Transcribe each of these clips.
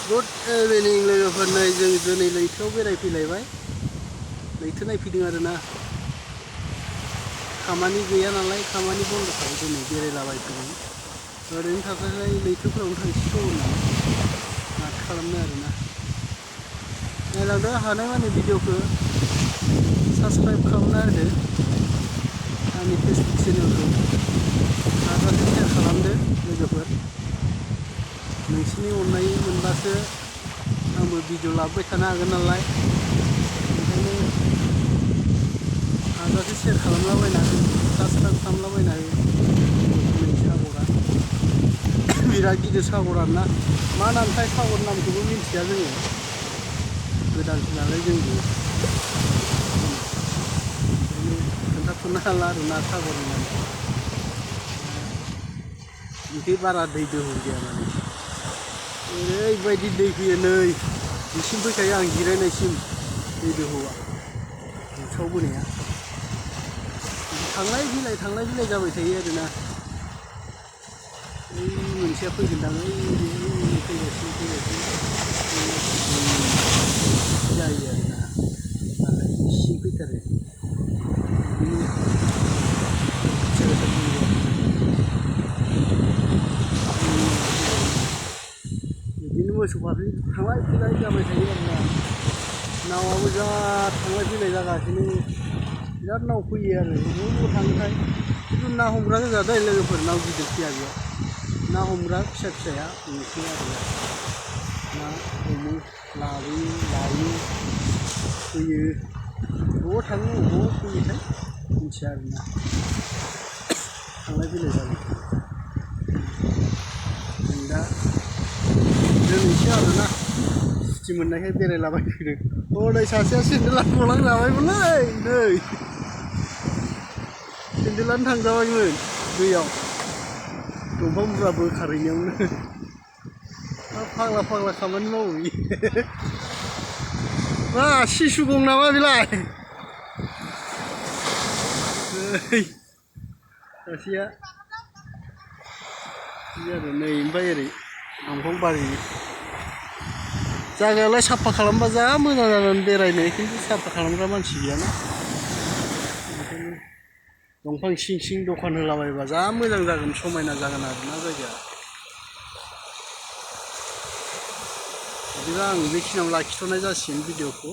Good इभिनिं लोगोफोर नै जों दिनै लैथोआव बेरायफैलायबाय लैथो नायफैदों आरोना खामानि गैया नालाय खामानि बन्द'खाय दिनै बेरायलाबायफैदों ओरैनो थास्लायस्लाय लैथोफोरावनो थांसिगौ होननानै माथो खालामनो आरोना नायलांदो हानायमानि भिडिअखौ साबस्क्राइब खालामना होदो आंनि फेसबुक चेनेलखौ हाजासे शेयार खालामदो लोगोफोर नोंसिनि अननाय मोनबासो आंबो भिडिअ लाबोबाय थानो हागोन नालाय ओंखायनो हाजासे शेयार खालामलाबायना हो साबस्क्राइब खालामलाबायना हो नै सागरा बिराद गिदिर सागर आरोना मा नामथाय सागर नामखौबो मिन्थिया जोङो गोदानसो नालाय जोंबो ओंखायनो खोन्थाथ'नो हाला आरोना सागरनि नामखौ बिखै बारा दै दोहौ गैया माने ओरैबायदि दै फैयो नै बिसिम फैखायो आं जिरायनायसिम दै दोहौआ लोमसावबोनाया थांलाय फैलाय जाबाय थायो आरोना ओइ मोनसेया फैगोनदां ओइ फैगासिनो जायो आरोना नाथाय इसिम फैथारो बिदिनो मोसौ फाफ्लि थांलाय फैलाय जाबाय थायो आरोना नावाबो जा थांलाय फैलाय जागासिनो बिराद नाव फैयो आरो बबाव थाङोथाय खिन्थु ना हमग्रा गोजा दै लोगोफोर नाव गिदिर फैया बेयाव ना हमग्रा फिसा फिसाया नुसै आरोना ना हमो लाबोयो लायो फैयो बबाव थाङो बबाव फैयोथाय मिथिया आरोना थांलाय फैलाय जाबाय जों दा दिनैसो आरोना सुटि मोननायखाय बेरायलाबायफैदों हनै सासेया सेन्देलानो गलांजाबायमोनलै नै सेन्देलानो थांजाबायमोन दैयाव दंफां बुरजा बोखारहैनायावनो मा फाग्ला खामानि मावो बियो मा सिसु गं नामा बेलाय नै सासेया बिदि आरो नै ओमफ्राय ओरै दंफां बारि जायगायालाय साफा खालामबा जा मोजां जागोन बेरायनो खिन्थु साफा खालामग्रा मानसि गैयाना ओंखायनो दंफां सिं सिं दखान होलाबायबा जा मोजां जागोन समायना जागोन आरोना जायगाया बिदिबा आं बेखिनियाव लाखिथ'नाय जासिगोन भिडिअखौ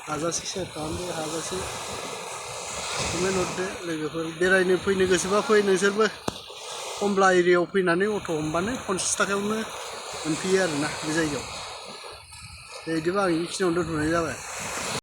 हाजासे शेयार खालामदो हाजासे कमेन्ट हरदो लोगोफोर बेरायनो फैनो गोसोबा फै नोंसोरबो कमला एरियायाव फैनानै अट' हमबानो 50 थाखायावनो मोनफैयो आरोना बे जायगायाव बिदिबा आं बेखिनियावनो दोनथ'नाय जाबाय।